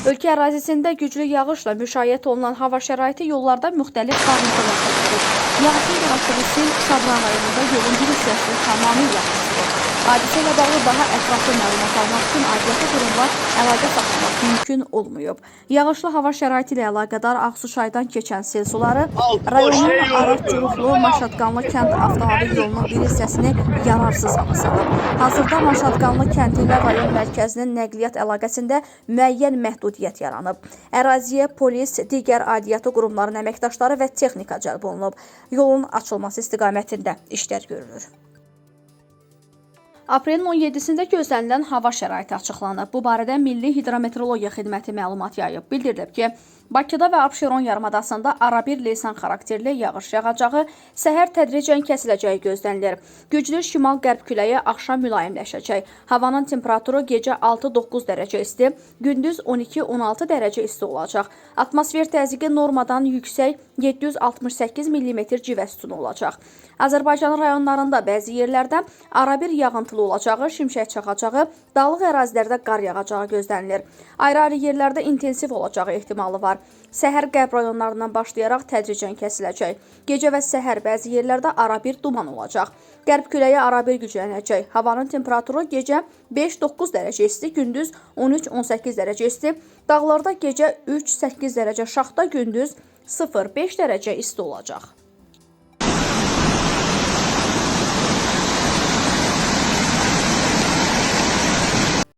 Ölkə ərazisində güclü yağışla müşayiət olunan hava şəraiti yollarda müxtəlif dağıntılar yaradıb. Yağışın yaratdığı sel Şabran rayonunda yolun bir hissəsini tamamilə basıb. Hadisə ilə bağlı daha ətraflı məlumat almaq üçün aidiyyatı qurumla əlaqə saxlamaq mümkün olmayıb. Yağışlı hava şəraiti ilə əlaqədar Ağsuçaydan keçən sel suları rayonun Arad Curuxlu Maşatqanlı kənd avtomobil yolunun bir hissəsini yararsız hala salıb. Hazırda Maşatqanlı kəndi ilə rayon mərkəzinin nəqliyyat əlaqəsində müəyyən məhdudiyyət yaranıb. Əraziyə polis, digər aidiyyatı qurumların əməkdaşları və texnika cəlb olunub. Yolun açılması istiqamətində işlər görülür. Aprelin 17-sində gözlənilən hava şəraiti açıqlanıb. Bu barədə Milli Hidrometeorologiya Xidməti məlumat yayıb. Bildirilib ki, Bakıda və Abşeron yarımadasında arabir leysan xarakterli yağış yağacağı, səhər tədricən kəsiləcəyi gözlənilir. Güclü şimal-qərb küləyi axşam mülayimləşəcək. Havanın temperaturu gecə 6-9 dərəcə isti, gündüz 12-16 dərəcə isti olacaq. Atmosfer təzyiqi normadan yüksək 768 mm civə sütunu olacaq. Azərbaycanın rayonlarında bəzi yerlərdə arabir yağıntılı olacağı, şimşək çaxacağı, dağlıq ərazilərdə qar yağacağı gözlənilir. Ayrı-ayrı yerlərdə intensiv olacağı ehtimalı var. Səhər qərb rayonlarından başlayaraq tədricən kəsiləcək. Gecə və səhər bəzi yerlərdə arabir duman olacaq. Qərb küləyi arabir güclənəcək. Havanın temperaturu gecə 5-9 dərəcə isti, gündüz 13-18 dərəcə isti. Dağlarda gecə 3-8 dərəcə şaxta, gündüz 0-5 dərəcə isti olacaq.